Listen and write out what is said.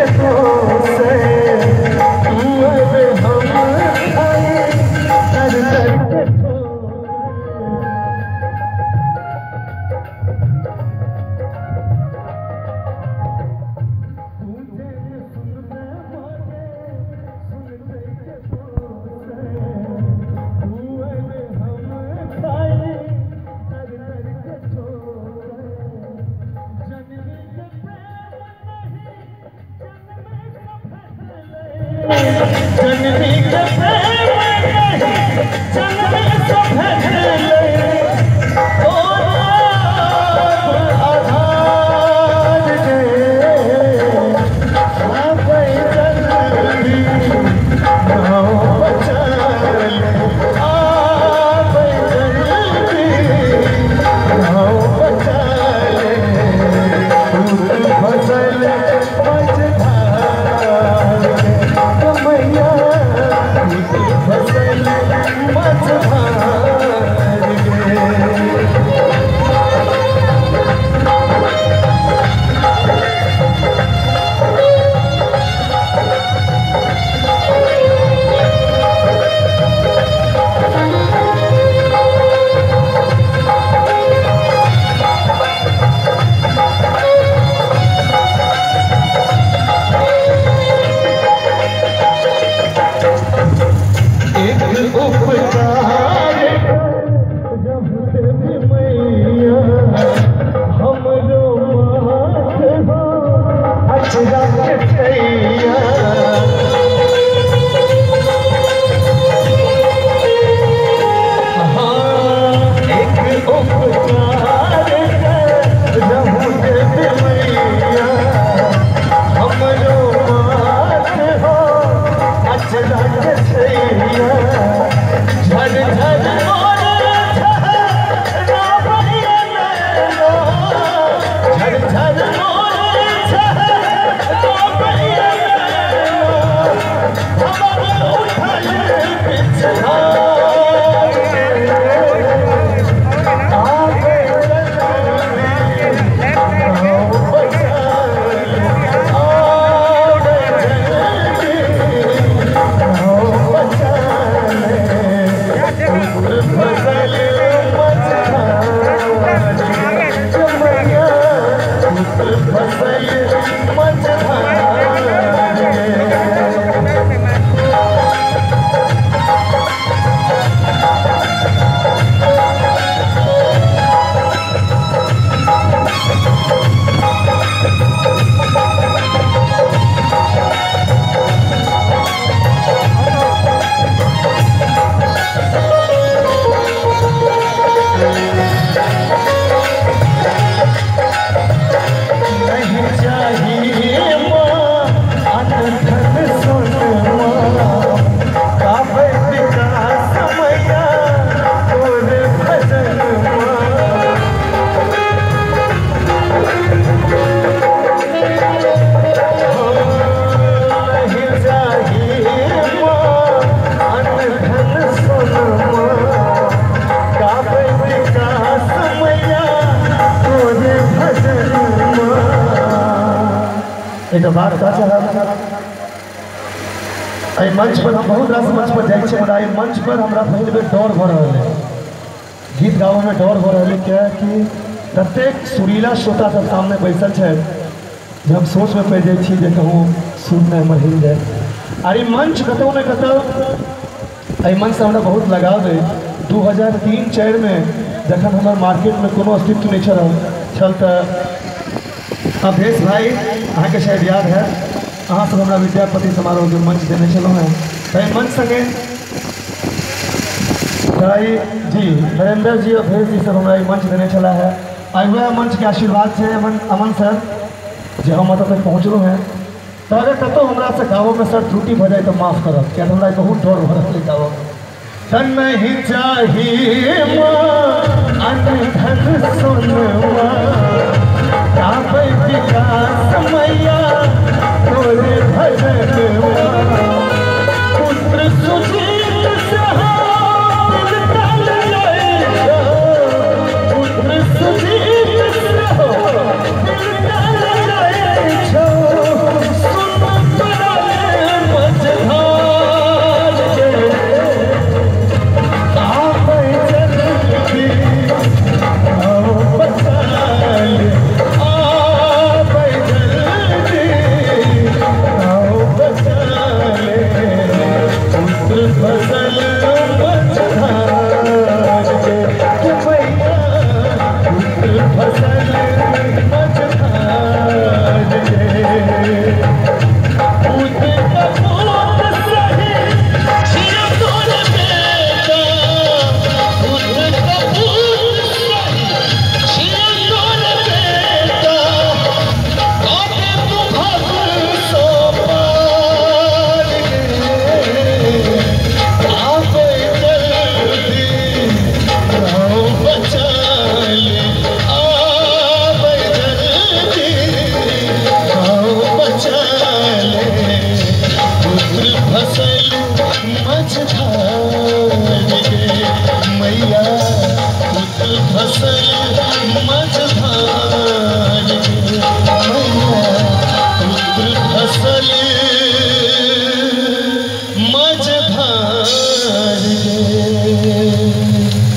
के ठोसे अरे हम खाई दर दर के जननी के प्रेम नहीं जननी सफेले और आधार दे आपे जल्दी नाव बचा ले आपे जल्दी नाव बचा ले फसल फसल मझधार गे। उपकार जब देवी मैया हमरो माथ हो अचरा के छैया हाँ एक उपकार जब देवी मैया हमरो माथ हो अचरा के छैया झर झर मोर झरा बहिया नैना झर झर मोर झरा बहिया नैना हमर उठल पिछधार आवे जल्दी नाव बचा ले आवे जल्दी नाव बचा ले फसल मझधार मैया फसल मझधार। नहीं चाहिए माँ अनधन सोनवा गावे विकास मैया तोरे भजन माँ नहीं चाहिए माँ अनधन सोनवा गावे विकास मैया तोरे भजन माँ। एक बात का चाहब एहि मंच पर हम बहुत रास मंच पर जाइ छी मुदा एहि मंच पर हमरा पहिल बेर डर भऽ रहल है गीत गाबऽमे डर भऽ रहल है कियाकि ततेक सुरीला श्रोता सब सामने बैसल छथि जे हम सोचमे पड़ि जाइ छी जे कहूँ सुर नहि हमर हिल जाय। आर ई मंच कतहु ने कतहु एहि मंचसँ हमरा बहुत लगाव अइ। 2003-04 में जखन हमर मार्केटमे कोनो अस्तित्व नहि छल तऽ अवधेश भाई अहाँके शायद याद है अहाँ सब हमरा विद्यापति समारोहके मंच देने छलहुँ हेँ तऽ एहि मंच संगे जी नरेंद्र जी अवधेश जी सब हमरा ई मंच देने छलाह है। आइ वएह मंचके आशीर्वाद छै अमन सर जे हम एतऽ तक पहुँचलहुँ हेँ। तऽ अगर कतहु हमरासँ गाबऽमे सर त्रुटि भऽ जाय तऽ माफ करब किया तऽ हमरा बहुत डर भऽ रहल अइ गाबऽमे। तऽ नहीं चाहिए माँ अनधन सोनवा गाबै विकास मैया तोरे भजन